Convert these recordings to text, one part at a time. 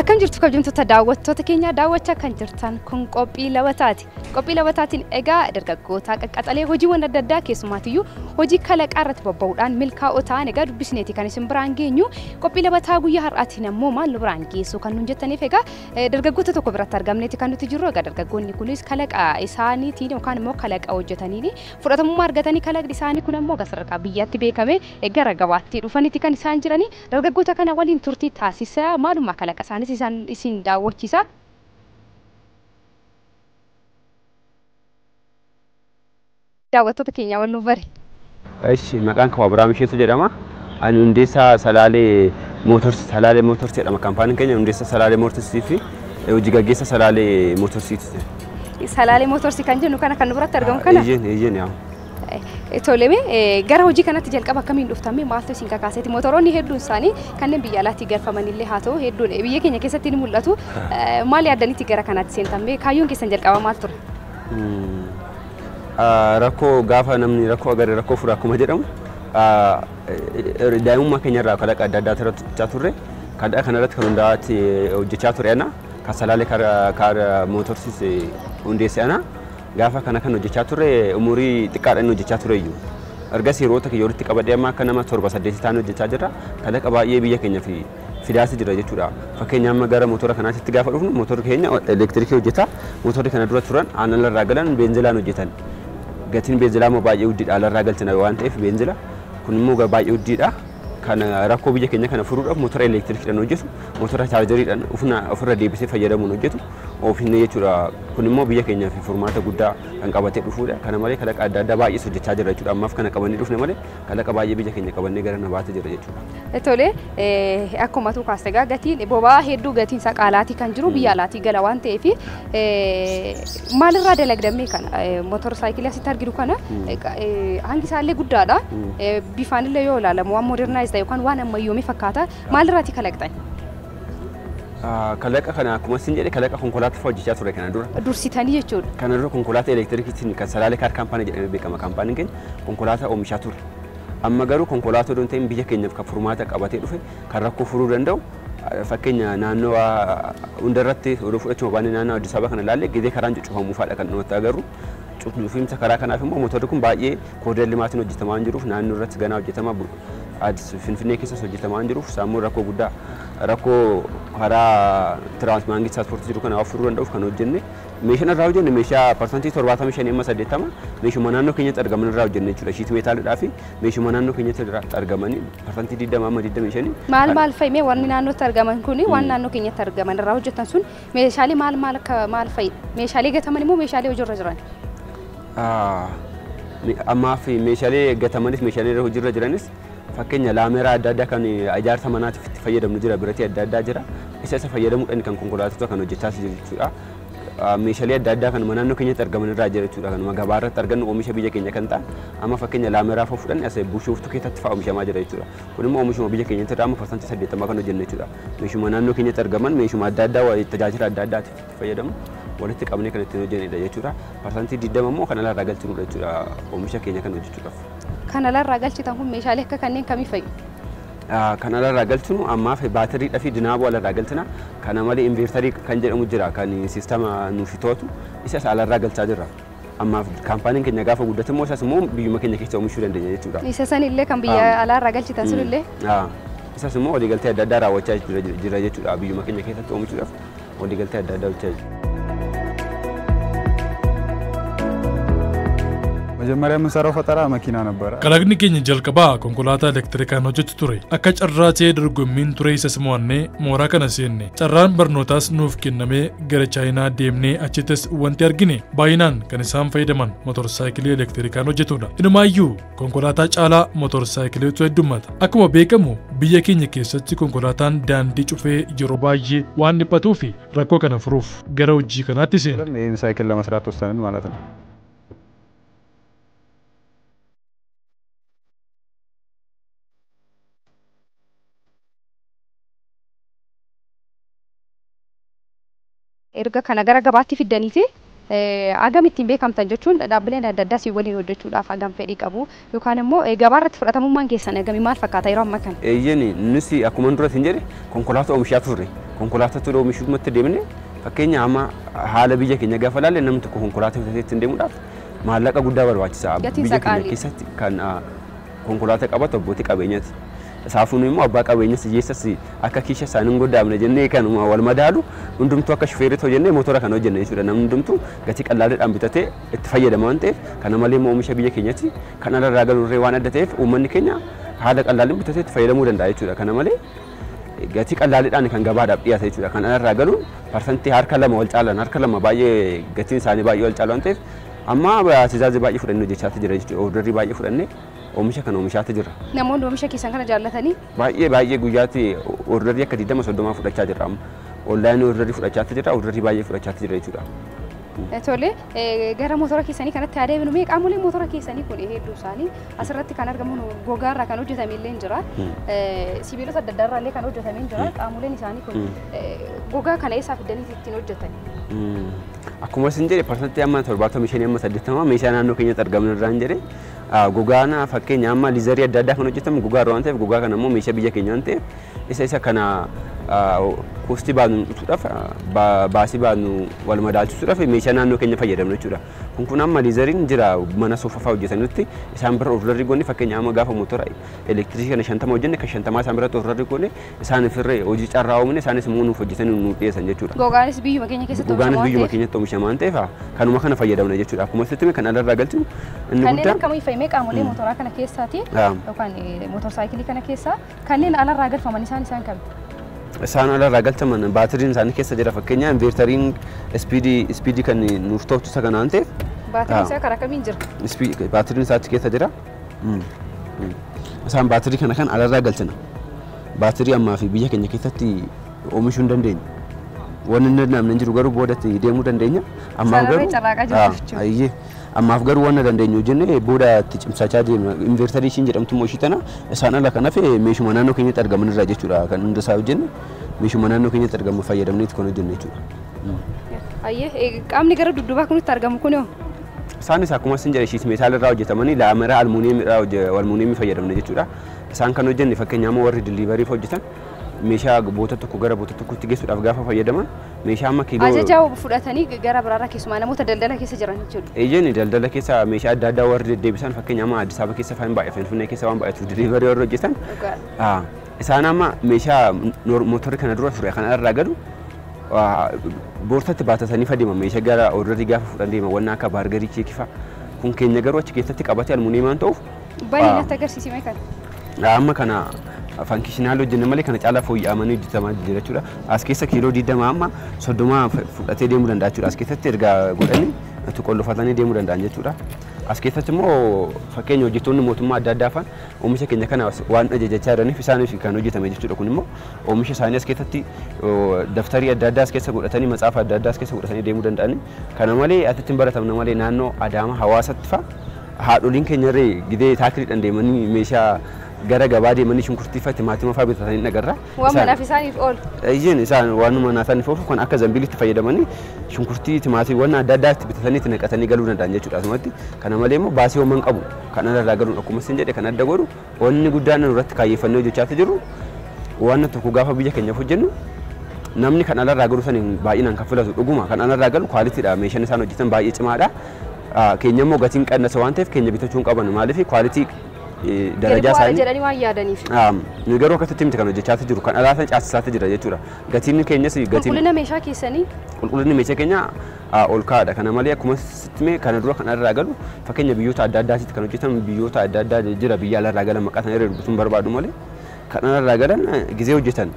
Akkam jirtu kabajamtoota daawwattoota keenya daawwachaa kan jirtan kun qophii labataati. Qophii labataatiin egaa dargaggoota qaqqaxalee hojiiwwan adda addaa keessumaatiyyuu hojii kalaqaa irratti bobba'uudhaan milkaa'oo ta'an egaa dubbisneeti kan isin biraan geenyu. Qophii labataa guyyaa har'aatiin ammoo maal nu biraan geessu kan nuun jettaniif egaa dargaggoota tokko biratti argamneeti kan nuti jirru. Egaa dargaggoonni kunis kalaqa isaaniitiin yookaan immoo kalaqa hojjetaniin fudhatamummaa argatanii kalaqni isaanii kun ammoo sadarkaa biyyaatti beekame gara gabaatti dhufaniiti kan isaan jiranii. Dargaggoota kana waliin turtii taasisaa maalummaa kalaqa isaanis isaan isin daawwachiisa. Daawwattoota keenya wal nu bare. Eshi, maqaan koo Abiraam Isheetu jedhama. Ani hundeessaa Salaalee Motors, Salaalee Motors jedhama kaampaaniin keenya. Hundeessaa Salaalee Motorsii fi hojii gaggeessaa Salaalee Motorsiiti. Salaalee Motorsii kan jennu kana kan nu biratti argamu kana? Eeyyeen, eeyyeen yaa. Toleme, gara hojii kanatti jalqaba akkamiin dhuftame, maaltu isin kakaaseeti? Motoroonni hedduun isaanii kanneen biyya alaatti galfamanillee haa ta'u hedduun biyya keenya keessatti ni mul'atu. Maal yaaddanitti gara kanaatti seentame? Kaayyoon keessan jalqaba maal ture? Rakkoo gaafa namni rakkoo agarre rakkoo fura akkuma jedhamu, daa'imummaa keenya irraa kalaqa adda addaa irratti hojjechaa turre. Kalaqa kanarratti kan hundaa'aatti hojjechaa ture ana. Kan Salaalee Car Motorsis hundeesse ana. Gaafa kana kan hojjechaa turre umurii xiqqaadhaan hojjechaa ture iyyuu. Ergasii yeroo takka walitti qabadhee amma akka nama 7 8 ta'an hojjechaa jirra. Kalaqa baay'ee biyya keenya fi fidaas jira jechuudha. Fakkeenya amma gara motora kanaatti gaafa dhufnu, motorri keenya elektirikii hojjeta. Motorri kana dura turan aannan irraa galan beenzilaan hojjetan. Gatiin beenzilaa immoo baay'ee guddiidha, alarraa galchina waan ta'eef beenzila. Kun immoo baay'ee guddiidha. Kana rakkoo biyya keenya kana furuudhaaf motora elektirikiidhaan hojjetu, motora chaarjeriidhaan ofirra deebisee fayyadamuun hojjetu oofne jechuudha. Kun immoo biyya keenyaaf furmaata guddaa kan qabatee dhufuudha. Kana malee kalaqa adda addaa baay'ees hojjechaa jira jechuudha. Ammaaf kana qabannee dhufne malee kalaqa baay'ee biyya keenya qabannee gara nabaatee jira jechuudha. Tole, akkuma tu kaaste egaa gatiin boba'aa hedduu gatiin isaa qaalaatii kan jiru biyya alaatii gala waan ta'eef, maalirraa dalagdamee kana motor saayikilii asitti arginu kana hangi isaallee guddaadha. Bifaanillee yoo ilaalamu waan modernize ta'e yookaan waan ammayyoome fakkaata. Maalirraati kalaqxan? Kalaqa kana akkuma isin jedhe kalaqa konkolaataa hojjechaa ture kana dura. Dursitanii jechuudha. Kana dura konkolaataa elektirikiitiin kan Salaalee Car Company jedhamee beekama kaampaaniin keenya konkolaataa oomishaa ture. Amma garuu konkolaataa odoo hin ta'in biyya keenyaaf kan furmaata qabatee dhufe, kan rakkoo furuu danda'u, fakkeenya naannoo hundarratti odoo fudhachuu baannee naannoo Addis Ababa kana ilaalle gizee karaan cucufamuufaadha kan nuti agarru. Cufuumsa karaa kanaaf immoo motorri kun baay'ee koodar limaatiin hojjetamaa hin jiruuf, naannoo irratti ganaa hojjetama, Addis Finfinnee keessas hojjetamaa hin jiruuf, sammuu rakkoo guddaa rakkoo karaa tiraansmaangii tiraanspoortii jiru kana furuu danda'uuf kan hojjenne. Meeshaan irraa hojjenne meeshaa 75% amma 80% meeshuma naannoo keenyatti argaman irraa hojjenne jechuudha. Sheet metalidhaa fi meeshuma naannoo keenyatti argamanii 20% amma 25. Maal maal fa'i mee wanni naannootti argaman kuni, waan naannoo keenyatti argaman irraa hojjetan sun meeshaalee maal maal akka maal fa'i? Meeshaalee gataman immoo meeshaalee hojiirra jiran? Ammaaf meeshaalee gatamanis meeshaalee hojiirra jiranis, fakkeenya laameraa adda addaa kan ijaarsa manaatiif itti fayyadamnu jira, biratii adda addaa jira. Isa fayyadamuudhaan kan konkolaattota kan hojjechaa jiru jechuudha. Meeshaalee adda addaa kan naannoo keenyatti argaman irraa jira jechuudha. Kanuma gabaa irratti argannu oomisha biyya keenya kan ta'an, amma fakkeenya laameraa fa'aa fudhanne as Bushooftuu keessatti fa'aa oomishamaa jira jechuudha. Kun immoo oomishuma biyya keenyatti irraa amma 80% kan hojjennu jechuudha. Meeshuma naannoo keenyatti argaman, meeshuma adda addaa tajaajila adda addaatiif itti fayyadamu walitti qabnee kan ittiin hojjennedha jechuudha. 20% immoo kan alaarraa galchinudha jechuudha oomisha keenya kan hojjechuudhaaf. Kan alaarraa galchitan kun meeshaalee akka kanneen kamii fa'i? Kan alaarraa galchinu ammaaf baatiriidhaa fi dinaaboo alaarraa galchina. Kana malee inverterii kan jedhamu jira kan siistama nuuf to'atu, isas alaarraa galchaa jirra. Ammaaf kaampaaniin keenya gaafa guddate immoo isas immoo biyyuma keenya keessa oomishuu dandeenya jechuudha. Isa sanillee kan biyya alaarraa galchitan sunillee? Isas immoo waliigaltee adda addaa raawwachaa jira jechuudha, biyyuma keenya keessatti oomishuudhaaf waliigaltee adda addaa hojjechaa jira. መጀመሪያ የምንሰራው ፈጠራ መኪና ነበረ። Kalaqni keenya jalqabaa konkolaataa elektirikaan hojjetu ture. Akka carraa ta'ee dorgommiin ture isa mo'annee mooraa kana seenne. Carraan barnootaas nuuf kennamee gara Chaayinaa deemnee achittis wanti argine baay'inaan kan isaan fayyadaman motorsaayikilii elektirikaan hojjetudha. Inumaayyuu konkolaataa caalaa motorsaayikiliitu heddummata. Akkuma beekamu biyya keenya keessatti konkolaataan daandii cufee yeroo baay'ee waan dhiphatuu fi rakkoo kana furuuf gara hojii kanaatti seenne. ይህን ሳይክል ለመስራት ወሰንን ማለት ነው። Erga kana gara gabaatti fiddaniiti hagam ittiin beekamtan jechuun, dhaabbileen adda addaa si waliin hojjechuudhaaf hagam fedhii qabu yookaan immoo gabaa irratti fudhatamummaan keessan hagamii maal fakkaata yeroo ammaa kana? Eeyyeen, nuti akkuma dura isin jedhe konkolaataa oomishaa turre. Konkolaataa ture oomishuumatti deemne fakkeenya amma haala biyya keenya gaafa laalle namni tokko konkolaataa bitatee ittiin deemuudhaaf maallaqa guddaa barbaachisa. Biyya keenya keessatti kan konkolaataa qabatu abbootii qabeenyaati. Saafuun immoo abbaa qabeenyas hiyyeessas akka kiisha isaanii hin goddaamne jennee kanuma wal madaalu hundumtuu akka shufeerii ta'u jennee motora kana hojjenne jechuudha. Namni hundumtuu gatii qallaadhaan bitatee itti fayyadama waan ta'eef kana malee immoo oomisha biyya keenyatti kan alarraa galurree waan adda ta'eef uummanni keenya haala qallaaliin bitatee itti fayyadamuu danda'a jechuudha. Kana malee gatii qallaaliidhaan kan gabaadhaaf dhiyaate jechuudha. Kan alarraa galuun parsantii harka lama wal caalan harka lama baay'ee gatiin isaanii baay'ee wal caalu waan ta'eef amma tizaazii baay'ee fudhannee hojjechaa jira jechuudha. Orderii baay'ee fudhannee oomisha kana oomishaatti jira. Namoonni oomisha keessan kana jaallatanii? Baay'ee baay'ee guyyaatti orderii akka 20 30 fudhachaa jirra amma. Onlaayinii orderii fudhachaa jira, orderii baay'ee fudhachaa jira jechuudha. Tole gara motora keessanii kanatti haa deebinu. Mee qaamoleen motora keessanii kun hedduu isaanii asirratti kan argamu gogaarraa kan hojjetame illee jira. Sibiilota adda addaarraa illee kan hojjetame jira. Qaamoleen isaanii kun gogaa kana eessaa fidanii ittiin hojjetan? Akkuma isin jedhe parsantii amma 75 amma 80 meeshaa naannoo keenyatti argaman irraa hin jedhe gogaan fakkeenya amma liizarii adda addaa kan hojjetamu gogaa irraa waan ta'eef gogaa kana immoo meeshaa biyya keenya waan ta'eef isa kana koostii baanu utuudhaaf baasii baanu wal madaalchisuudhaaf meeshaa naannoo keenya fayyadamnu jechuudha. Kun amma liizariin jira mana soofaa hojjetanitti isaan bira ordarrii goone fakkeenya amma gaafa motora elektirikii kana 50 hojjenne kan 50 isaan biratti ordarrii goone isaan firree hojii carraa uumne isaanis immoo nuuf hojjetanii nuuf dhiyeessan jechuudha. Gogaanis biyyuma keenya keessatti oomishamaa waan ta'eef. Gogaanis biyyuma keenyatti oomishamaa waan ta'eef kanuma kana fayyadamna jechuudha. Akkuma sitti kan alarraa galchinu inni guddaan. Kanneen akkamii fayyadamee qaamolee motoraa kana keessaati yookaan motorsaayikilii kana keessaa kanneen alarraa galfaman isaan kami? Isaan alarraa galchaman baatiriin isaanii keessa jira fakkeenya inverteriin ispiidii kan nuuf to'atu isa kana waan ta'eef. Baatiriin isaa karaa kamiin jira? Baatiriin isaa achi keessa jira. Isaan baatirii kana kan alarraa galchina. Baatirii ammaa fi biyya keenya keessatti oomishuu hin dandeenyu. Wanni hin danda'amne hin jiru garuu boodatti deemuu dandeenya. Ammaaf garuu ammaaf garuu wanna dandeenyu jennee boodatti cimsachaa deemna. Inverterii ishiin jedhamtu immoo ishii tana isaan ala kanaaf meeshuma naannoo keenyatti argaman irraa jechuudha. Kan hunda isaa hojjenne meeshuma naannoo keenyatti argamu fayyadamneeti kan hojjenne jechuudha. Ayyee qaamni gara dudduubaa kunitti argamu kun hoo? Isaanis akkuma isin jedhe sheet meetaal irraa hojjetamanii laamera almuuniyeemii fayyadamne jechuudha. Isaan kan hojjenne fakkeenya amma warri diliivariif hojjetan meeshaa boota tokko gara boota tokkotti geessuudhaaf gaafa fayyadaman meeshaa amma kiiloo ajajaa fudhatanii gara biraarraa keessumaa namoota daldala keessa jiran jechuudha. Eeyyeen daldala keessa meeshaa adda addaa warri deddeebisan fakkeenya amma Addis Ababa keessa fa'aa baay'ee Finfinnee keessa waan baay'eetu diliivarii warri hojjetan. Isaan amma meeshaa motorri kana dura ture kana irraa galu boorsatti baatatanii fayyadaman meeshaa gara orderii gaafa fudhan deeman wanna akka baargarii keekii fa'a kun keenya garuu achi keessatti qabatee almuuniyeemaan ta'uuf. Baay'ee natti agarsiisime kana. Amma kana fankishinaal hojjenne malee kana caalaa fooyya'amanii hojjetamaa jira jechuudha. As keessa kiiloo 20 amma 30 fudhatee deemuu danda'a jechuudha. As keessatti erga godhanii itti qollofatanii deemuu danda'an jechuudha. As keessatti immoo fakkeenya hojjettoonni mootummaa adda addaa fa'aan oomisha keenya kana waan ajajachaa jiraniif isaaniif kan hojjetame jechuudha. Kun immoo oomisha isaanii as keessatti daftarii adda addaa as keessa godhatanii matsaafa adda addaa as keessa godhatanii deemuu danda'ani. Kana malee asitti hin baratamne malee naannoo Adaama hawaasatti fa'a haadholiin keenya irree gidee taakiliidhaan deemanii meeshaa gara gabaa deemanii shunkurtii fa'a timaatima fa'a bitatanii agarra. Waan manaaf isaaniif oolu. Eeyyeen isaan waan manaa isaaniif oolu kan akka zambiilitti fayyadamanii shunkurtii timaatiiwwan adda addaa itti bitatanii itti naqatanii galuu danda'an jechuudha asumatti. Kana malee immoo baasii homaa hin qabu. Kan alarraa galuun akkuma isin jedhe kan adda godhu wanni guddaan nurratti kaayyeffannee hojjechaa jiru waan tokko gaafa biyya keenyaaf hojjennu namni kan alarraa galu saniin baay'inaan kan filatu dhuguma kan alarraa galu kwaalitiidha meeshaan isaan hojjetan baay'ee cimaadha. Keenya immoo gatiin qannasa waan ta'eef keenya bitachuu hin qaban maaliif kwaalitii darajaa isaanii jedhanii waan yaadaniif. Nu garuu akkasitti miti kan hojjechaa jiru kan alaa san caasisaa jira jechuudha. Gatiin keenyas gatiin qulqullina meeshaa keessanii qulqullinni meeshaa keenya ol ka'aadha. Kana malee akkuma sitti kana dura kan alarraa galu fakkeenya biyyoota adda addaatitti kan hojjetan biyyoota adda addaa jira biyya alarraa galan maqaa isaanii irra dubbisuun barbaadu malee kan alarraa galan gizee hojjetan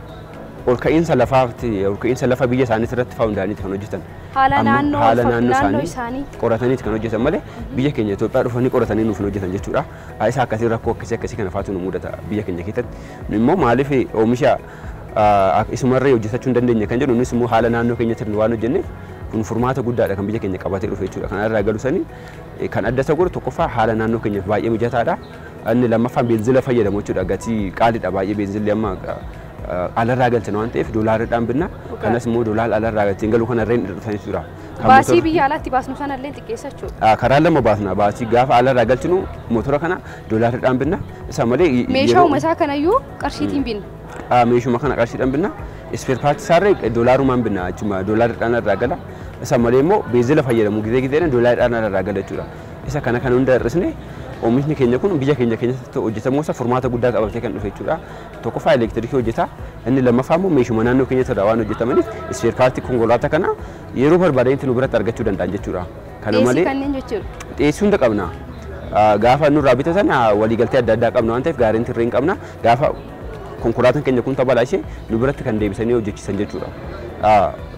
ol ka'iinsa lafaatti ol ka'iinsa lafa biyya isaanii irratti faawundaaniiti kan hojjetan. Haala naannoo isaanii qorataniiti kan hojjetan malee biyya keenya Itoophiyaa dhufanii qoratanii nuuf hin hojjetan jechuudha. Isa akkasii rakkoo akkasii kana faatu nu mudata biyya keenya keessatti. Nu immoo maaliif oomisha isumarree hojjetachuu hin dandeenye kan jedhu nus immoo haala naannoo keenyatti waan hojjenneef kun furmaata guddaadha kan biyya keenya qabatee dhufe jechuudha. Kana irraa galu sanii kan adda isa godhu tokkoffaa haala naannoo keenyaaf baay'ee mijataadha. Inni lammaffaan beenzila fayyadamu jechuudha. Gatii qaaliidha baay'ee beenzilli amma alarraa galchan waan ta'eef doolaariidhaan binna. Kanas immoo doolaara alarraa galchan galuu kanarreen dhufanii jira. Baasii biyya alaatti baasnu sanallee xiqqeessa jechuudha. Karaa lama baasna. Baasii gaafa alarraa galchinu motora kana doolaariidhaan binna. Isa malee meeshaa isaa kanayyuu qarshiitiin binna. Meeshuma kana qarshiidhaan binna. Spare part isaarree doolaarumaan binna jechuudha. Doolaariidhaan irraa gala. Isa malee immoo beenzila fayyadamu gizee gizeedhaan doolaariidhaan irraa gala jechuudha. Isa kana kan hunda hir'isne oomishni keenya kun biyya keenya keessatti hojjetamuu isaa furmaata guddaa qabatee kan dhufe jechuudha. Tokkoffaa elektirikii hojjeta. Inni lammaffaa immoo meeshuma naannoo keenya irraa waan hojjetamaniif spare part konkolaataa kana yeroo barbaadanitti nu biratti argachuu danda'an jechuudha. Kana malee dhiyeessii hunda qabna. Gaafa nurraa bitatan waliigaltee adda addaa qabna waan ta'eef gaariin tirree hin qabna. Gaafa konkolaataan keenya kun tabala ishee nu biratti kan deebisanii hojjechiisan jechuudha.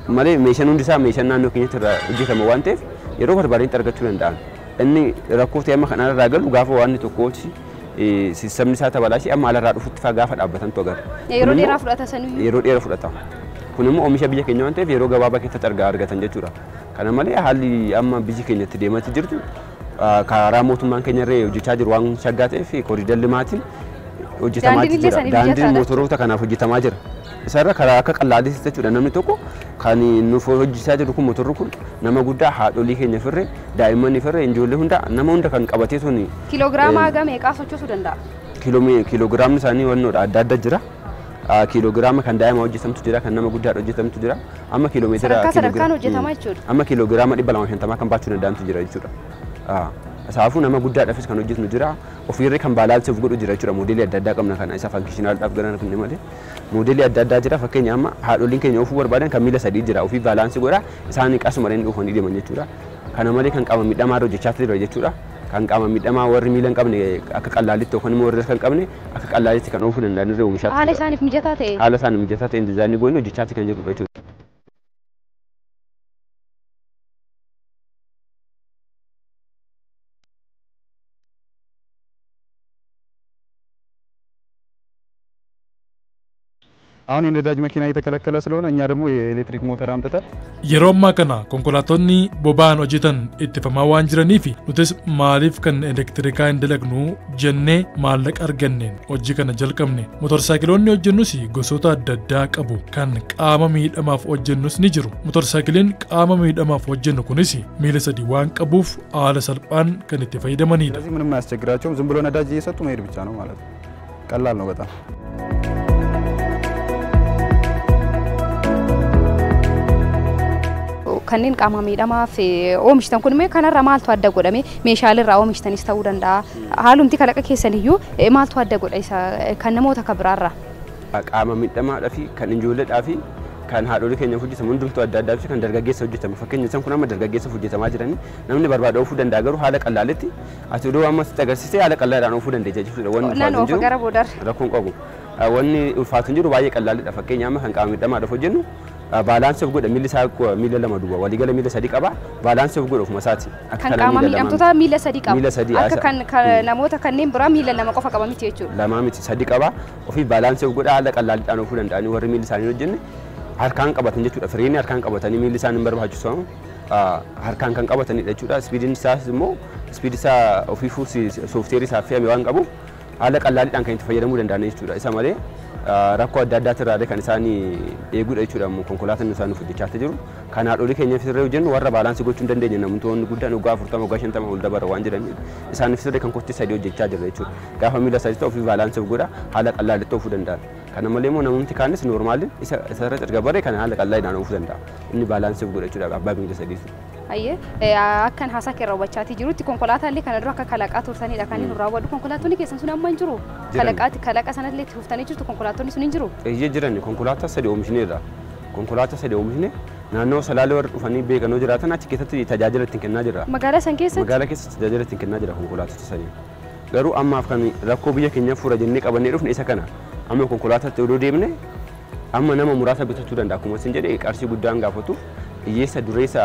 Malee meeshaan hundi isaa meeshaan naannoo keenyatti irraa hojjetama waan ta'eef yeroo barbaadanitti argachuu danda'an. Inni rakkoo ta'e amma kan irraa galu gaafa waan tokkooti sistemni isaa tabala ishee amma alarraa dhufutti fa'aa gaafa dhaabbatantu agarra. Yeroo dheeraa fudhata sanuyyuu. Yeroo dheeraa fudhata. Kun immoo oomisha biyya keenya waan ta'eef yeroo gabaabaa keessatti argatan jechuudha. Kana malee haalli amma biyyi keenyatti deemaa jirtu karaa mootummaan keenya irra hojjechaa jiru waan shaggaa ta'eef kooriidar limaatiin hojjetamaa jira. Daandiin mootoroota kanaaf hojjetamaa jira. Isarra karaa akka qallaaleessi jechuudha namni tokko kan nuuf hojjechaa jiru kun mootorri kun nama guddaa haadholii keenya firre daa'imman firre ijoollee hunda nama hunda kan qabatee tuni. Kiiloogiraama haga meeqaa sochoosuu danda'a? Kiiloogiraamni isaanii wannoodha adda adda jira. Kiiloogiraama kan daa'ima hojjetamtu jira kan nama guddaa hojjetamtu jira. Amma kiiloomeetira sadarkaan hojjetamaa jechuudha. Amma kiiloogiraama 250 kan baachuu danda'antu jira jechuudha. Isaafuu nama guddaadhaafis kan hojjetu jira. Ofiirree kan baalaalsuuf godhu jira jechuudha. Moodeelii adda addaa qabna kana isa fankishinaaldhaaf gara kunne malee. Moodeelii adda addaa jira fakkeenya amma haadholiin keenya ofuu barbaadan kan miila sadii jira. Ofii baalaansii godha isaan qasuma dhanii dhufanii deeman jechuudha. Kana malee kan qaama miidhamaa hojjechaa jira jechuudha. Kan qaama miidhamaa warri miila hin qabne akka qallaalitti yookaan immoo warri kan qabne akka qallaalitti kan oofuu danda'an irra oomishaa. Haala isaaniif mijataa ta'e. Haala isaaniif mijataa ta'e diizaayinii goonee hojjechaa kan jirru jechuudha. አሁን የነዳጅ መኪና እየተከለከለ ስለሆነ እኛ ደግሞ የኤሌክትሪክ ሞተር አምጥተን Yeroo ammaa kana konkolaattonni boba'aan hojjetan ittifamaa waan jiraniif nutis maaliif kan elektirikaa hin dalagnu jennee maallaqa arganneen hojii kana jalqabne. Motorsaayikiloonni hojjennus gosoota adda addaa qabu. Kan qaama miidhamaaf hojjennus ni jiru. Motorsaayikiliin qaama miidhamaaf hojjennu kunis miila sadii waan qabuuf haala salphaan kan itti fayyadamanidha. ስለዚህ ምንም አያስቸግራቸውም። ዝም ብሎ ነዳጅ እየሰጡ መሄድ ብቻ ነው ማለት ነው። ቀላል ነው በጣም። Kanneen qaama miidhamaaf oomishtan kun mee kanarraa maaltu adda godhame? Meeshaalee irraa oomishtanis ta'uu danda'a. Haalumti kalaqa keessaniyyuu maaltu adda godha isa kan namoota akka biraarraa? Qaama miidhamaadhaa fi kan ijoolleedhaa fi kan haadholii keenyaaf hojjetamu hundumtuu adda addaa fi kan dargaggeessa hojjetamu. Fakkeenya isaan kun amma dargaggeessaaf hojjetamaa jiranii namni barbaadu oofuu danda'a garuu haala qallaaletti ati odoo amma sitti agarsiisee haala qallaadhaan oofuu dandeessa jechuudha. Wanni Naan ulfaatu hin oofa gara jiru boodarra. Rakkoon qabu. Wanni ulfaatu hin jiru baay'ee qallaalidha. Fakkeenya amma kan qaama miidhamaadhaaf hojjennu baalaansii of godha miilli isaa miila lama duwwaa waliigala miila sadii qaba baalaansii of godha ofuma isaati. Akka Kan kana qaama miila lamaa miidhamtoota miila sadii qaba. Miila sadii Akka kan namoota kanneen biraa miila lama qofa qaba miti jechuudha. Lamaa miti sadii qaba ofii baalaansii of godha haala qallaaliidhaan oofuu danda'anii warri miilli isaanii hojjenne harkaan qabatan jechuudha. Firiin harkaan qabatanii miilli isaanii hin barbaachisu harkaan kan qabatanidha jechuudha. Ispiidiin isaas immoo ispiidii isaa ofiifuu soofteerii isaa fe'ame waan qabuuf haala qallaaliidhaan kan itti fayyadamuu danda'an jechuudha. Isa malee rakkoo adda addaati irraa kan isaan eeguudha jechuudha. Konkolaataan isaan nuuf hojjechaa jiru. Kan haadholii keenyaaf sirree hojjennu warra baalaansii gochuu hin dandeenye namoonni guddaan waggaa 40 waggaa 50 ol dabara waan jedhaniif isaaniif sirree kan kotti sadii hojjechaa jirra jechuudha. Gaafa miila sadii ta'u ofii baalaansii of godha haala qallaalitti oofuu danda'a. Kana malee immoo namoonni kaanis noormaaliin isa isarra erga baree kan haala qallaaliidhaan oofuu danda'a. Inni baalaansii of godha jechuudha abbaa miila sadii. Ayyee akkan haasaa kee raawwachaatii jirutti konkolaataa kana dura akka kalaqaa turtanidha kan inni raawwadhu. Konkolaattonni keessan sun amma hin jiru. Kalaqaati kalaqa sanallee itti fuftanii jirtu konkolaattonni sun hin jiru. Eeyyee jiran konkolaataa sadii oomishneerra. Konkolaataa sadii oomishne naannoo Salaalee warra dhufanii beekanoo jiraatan achi keessatti tajaajila ittiin kennaa jirra. Magaalaa san keessatti? Magaalaa keessatti tajaajila ittiin kennaa jira konkolaattota sadii. Garuu ammaaf kan rakkoo biyya keenyaa fura jennee qabannee dhufne isa kana. Amma konkolaataatti odoo deemne amma nama muraasa bitachuu danda'a. Akkuma isin jedhe qarshii guddaan gaafatuuf hiyyeessa dureessa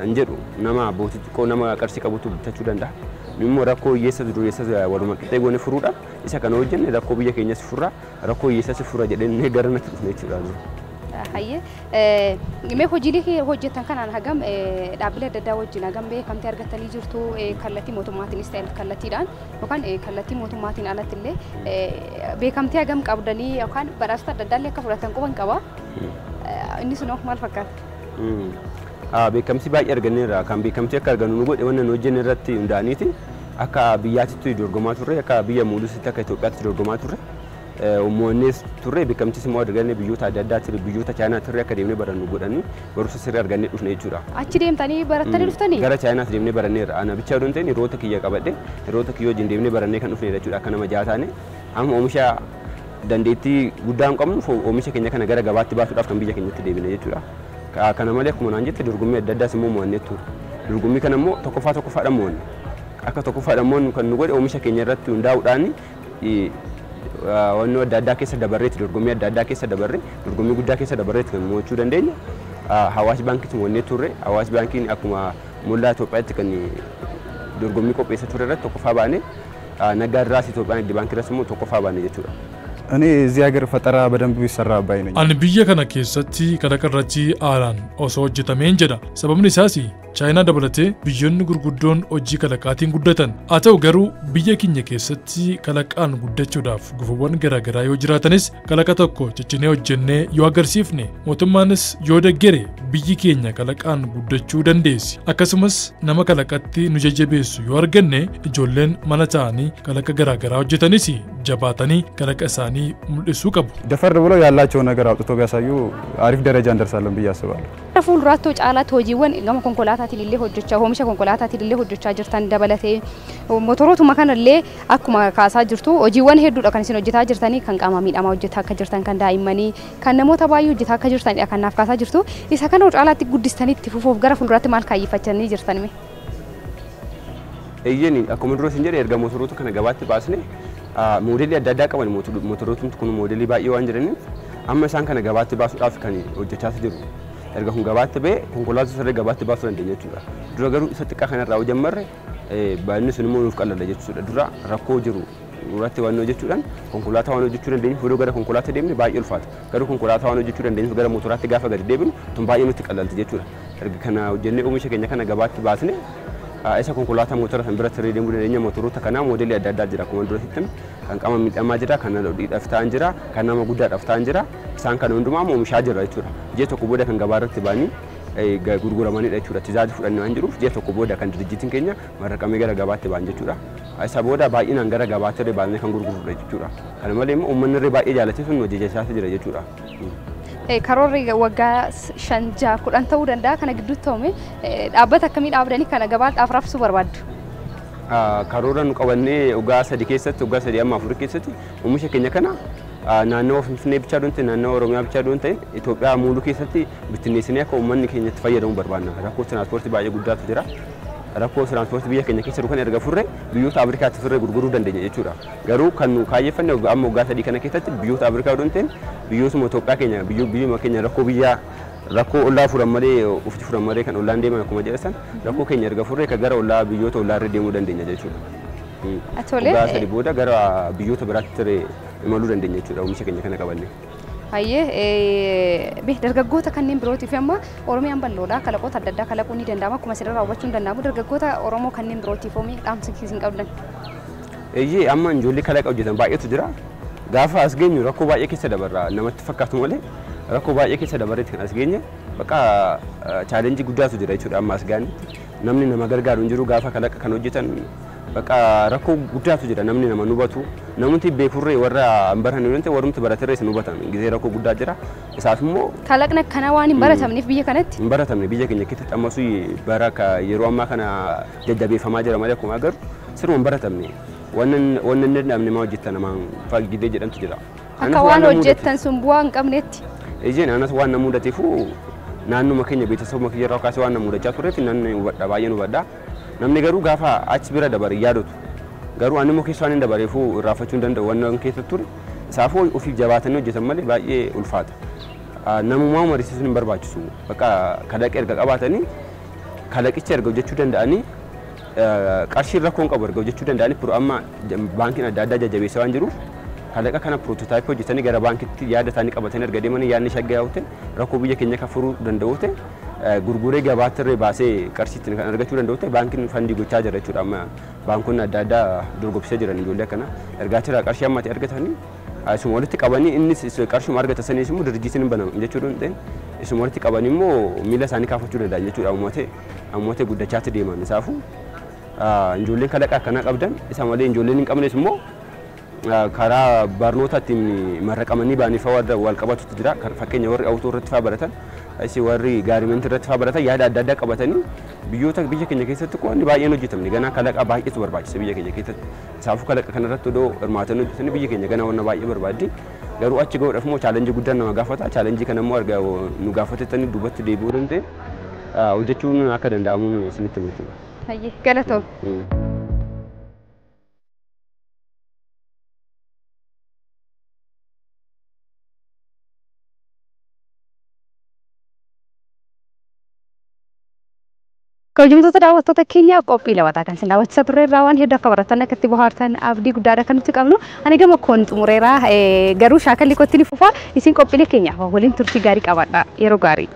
hin jedhu nama abbootii xiqqoo nama qarshii qabutu bitachuu danda'a. Nu immoo rakkoo hiyyeessa dureessa waluma qixxee goone furuudhaaf isa kana hojjenne rakkoo biyya keenyas furra rakkoo hiyyeessas furra jedhee gara natti dhufne jechuudha. Hayyee mee hojiilee hojjetan kanaan hagam dhaabbilee adda addaa wajjin hagam beekamtii argattanii jirtu kallattii mootummaatiinis ta'e kallattiidhaan yookaan kallattii mootummaatiin alatti illee beekamtii hagam qabdanii yookaan badhaasota adda addaa illee akka fudhatan quban qaba. Inni sun maal fakkaata? Beekamtii baay'ee arganneerra. Kan beekamtii akka argannu nu godhe wanna nu hojjenne irratti hundaa'aniiti. Akka biyyaatti dorgomaa turre, akka biyya muulusitti akka Itoophiyaatti dorgomaa turre. Mo'annees turre beekamtis immoo arganne biyyoota adda addaa ture biyyoota Chaayinaa turre akka deemnee barannu godhanii barumsa sirrii argannee dhufne jechuudha. Achi deemtanii barattanii dhuftanii? Gara Chaayinaas deemnee baranneerra. Ana bichaa odoo hin ta'in hiriyoota kiyya qabadhe hiriyoota kiyya wajjin deemnee barannee kan dhufne jechuudha. Akka nama jaha taane amma oomisha dandeettii guddaa hin qabnu oomisha keenya kana gara gabaatti baasuudhaaf kan biyya keenyatti deebine jechuudha. Kana malee akkuma naan jette dorgommii adda addaas immoo mo'annee turre. Dorgommii kana immoo tokkoffaa tokkoffaadhaan mo'anne. Akka tokkoffaadhaan mo'annu kan nu godhe oomisha keenya irratti hundaa'uudhaan wannoo adda addaa keessa dabarreetti dorgommii adda addaa keessa dabarre dorgommii guddaa keessa dabarreetti kan mo'achuu dandeenya. Hawaash baankiitti mo'annee turre. Hawaash baankiin akkuma mullaa Itoophiyaatti kan dorgommii qopheessa ture irratti tokkoffaa baane Naggaadiraas Itoophiyaa Nigdi Baankii irratti immoo tokkoffaa baane jechuudha. እኔ እዚህ ሀገር ፈጠራ በደንብ ቢሰራ ባይ ነኝ። Ani biyya kana keessatti kalaqa irratti haalaan osoo hojjetameen jedha. Sababni isaas Chaayinaa dabalatee biyyoonni gurguddoon hojii kalaqaatiin guddatan. Haa ta'u garuu biyya keenya keessatti kalaqaan guddachuudhaaf gufuuwwan garaagaraa yoo jiraatanis kalaqa tokko ciccinee hojjennee yoo agarsiifne mootummaanis yoo deggere biyyi keenya kalaqaan guddachuu dandeessi. Akkasumas nama kalaqatti nu jajjabeessu yoo arganne ijoolleen mana taa'anii kalaqa garaagaraa hojjetanis jabaatanii kalaqa isaanii mul'isuu qabu. ደፈር ብለው ያላቸውን ነገር አውጥቶ ቢያሳዩ አሪፍ ደረጃ እንደርሳለን ብዬ አስባለሁ። Fuulduraatti caalaatti hojiiwwan gama konkolaataatiin illee hojjechaa oomisha konkolaataatiin illee hojjechaa jirtan dabalatee motorootuma kanallee akkuma kaasaa jirtu hojiiwwan hedduudha kan isin hojjetaa jirtanii kan qaama miidhamaa hojjetaa akka jirtan kan daa'immanii kan namoota baay'ee hojjetaa akka jirtanidha kan naaf kaasaa jirtu isa kana caalaatti guddistanii itti fufuuf gara fuulduraatti maal kaayyeffachanii jirtan mee? Eeyyeen akkuma dura isin jedhe erga motoroota kana gabaatti baasne moodelii adda addaa qaban motorootni kun moodelii baay'ee waan jiraniif amma isaan kana gabaatti baasuudhaaf kan hojjechaa jiru. Erga kun gabaatti ba'e konkolaataa sirrii gabaatti baasuu dandeenya jechuudha. Dura garuu isa xiqqaa kanarraa yoo jammarre baay'inni sun immoo nuuf qallala jechuudha. Dura rakkoo jiru irratti waan hojjechuudhaan konkolaataa waan hojjechuu dandeenyuuf yeroo gara konkolaataa deemne baay'ee ulfaata. Garuu konkolaataa waan hojjechuu dandeenyuuf gara motoraatti gaafa gadi deebinu tun baay'ee nutti qallalti jechuudha. Erga kana hojjennee oomisha keenya kana gabaatti baasne isa konkolaataa motora san biratti sirrii deemuu dandeenya. Motoroota kanaa moodelii adda addaa jira. Akkuma dura sitti kan qaama miidhamaa jira, kan dhiidhaaf ta'an jira, kan nama guddaadhaaf ta'an jira. Isaan kana hundumaa oomishaa jira jechuudha. Ji'a tokko booda kan gabaa irratti ba'anii gurguramanidha jechuudha. Tizaazii fudhannee waan jiruuf ji'a tokko booda kan dirjitiin keenya marraqamee gara gabaatti ba'an jechuudha. Isa booda baay'inaan gara gabaatti irra baanee kan gurgurudha jechuudha. Kana malee immoo uummanni irra baay'ee jaalatee sun hojjechaa jira jechuudha. Karoorri waggaa 5 6 10 ta'uu danda'a kana gidduutti ta'ume dhaabbata akkamii dhaabdanii kana gabaadhaaf raabsuu barbaaddu? Karoora nu qabannee waggaa 3 keessatti waggaa 3 amma 4 keessatti oomisha keenya kana naannoo Finfinnee bichaa doon ta'e naannoo Oromiyaa bichaa doon ta'e Itoophiyaa muuluu keessatti bittinneessinee akka uummanni keenya itti fayyadamu barbaanna. Rakkoo tiraanspoortii baay'ee guddaatu jira. Rakkoo tiraanspoortii biyya keenya keessa jiru kan erga furre biyyoota Afrikaatti furre gurguruu dandeenya jechuudha. Garuu kan nu kaayeffanne amma waggaa 3 kana keessatti biyyoota Afrikaa doon ta'e biyyootuma Itoophiyaa keenya biyyuma keenya rakkoo biyyaa rakkoo ollaa furan malee ofitti furan malee kan ollaan deeman akkuma jedhan rakkoo keenya erga furre kan gara ollaa biyyoota ollaa irra deemuu dandeenya jechuudha. Waggaa 3 booda gara biyyoota biraatti imaluu dandeenya jechuudha oomisha keenya kana qabanne. Hayyee dargaggoota kanneen birootiif amma Oromiyaan bal'oodha kalaqoota adda addaa kalaquu ni danda'ama akkuma asirraa hubachuun danda'amu dargaggoota Oromoo kanneen birootiif oomii dhaamsa isin qabdan. Eeyyee amma ijoollee kalaqa hojjetan baay'eetu jira. Gaafa as geenyu rakkoo baay'ee keessa dabarra namatti fakkaatu malee rakkoo baay'ee keessa dabarreetti kan as geenye bakka chaalenjii guddaatu jira jechuudha amma as gaannetti namni nama gargaaru hin jiru gaafa kalaqa kan hojjetan bakka rakkoo guddaatu jira namni nama hubatu namooti beekurree warra hin baranne yoo ta'e warrumti baraterree isin hubatan gisee rakkoo guddaa jira isaaf immoo kalaqni akkanaa waan hin baratamneef biyya kanatti hin baratamne biyya keenya keessatti ammasuu bara yeroo ammaa kana jajjabeeffamaa jira malee akkuma agarru siruma hin baratamne wannan hin danda'amne maa hojjettan namaan fagidee jedhamtu jira. Akka waan hojjettan sun bu'aa hin qabnetti. Ejjeen anas waan na mudateefu naannuma keenya beeksisuma kiyya irraa kaasee waan na mudachaa tureef namni hubadha baay'een hubadha. Namni garuu gaafa achi bira dabare yaadatu. Garuu ani immoo keessa waan hin dabareefu irraanfachuu hin danda'u waan keessa ture. Isaafuu ofiif jabaatanii hojjetan malee baay'ee ulfaata. Namummaa mariisisuun hin barbaachisu. Bakka kalaqa erga qabaatanii kalaqicha erga hojjechuu danda'anii qarshii rakkoon qabu erga hojjechuu danda'anii amma baankiin adda addaa jajjabeessaa waan jiruuf kalaqa kana piroototaayipii hojjetanii gara baankitti yaada isaanii qabatanii erga deemanii yaadni shaggaa yoo ta'e rakkoo biyya keenya kan furuu danda'u ta'e gurguree gabaatti irree baasee qarshii ittiin kan argachuu danda'u ta'e baankiin fandii gochaa jira jechuudha. Amma baankonni adda addaa dorgomsiisaa jiran ijoollee akkana ergaa jira qarshii ammatti argatanii isuma walitti qabanii innis qarshuma argata sanis immoo dirjiitiin hin banamu jechuudha hin ta'in isuma walitti qabanii immoo miila isaanii kaafachuu danda'an jechuudha. Ammoo guddachaatti deeman isaafuu ijoolleen kalaqa akkanaa qabdan isa malee ijoolleen hin qabnes immoo Karaa barnoota ittiin marraqamanii ba'anii fa'aa wal qabatutu jira. Fakkeenya warri awutoo irratti fa'aa baratan, warri gaarimentii irratti fa'aa baratan yaada adda addaa qabatanii biyyoota biyya keenya keessatti wanni baay'een hojjetamne ganaa kalaqa baay'eetu barbaachisa biyya keenya keessatti. Isaafuu kalaqa kanarratti odoo hirmaatanii hojjetanii biyya keenya ganaa wanna baay'ee barbaaddi. Garuu achi gahuudhaaf immoo chaalenjii guddaan nama gaafata. Chaalenjii kana immoo argaa nu gaafatettanii duubatti deebi'uu danda'e hojjechuun akka danda'amu isinitti himu jechuudha. Galatoom. Kabajamtoota daawwattoota keenya, qophii labataa kan isin daawwachiisaa turre irraa waan hedduu akka baratan, akka itti bohaartan abdii guddaadha kan nuti qabnu. Ani gama koon xumureera, garuu shaakalli kootti ni fufa. Isin qophiilee keenya waliin turtii gaarii qabaadha. Yeroo gaarii.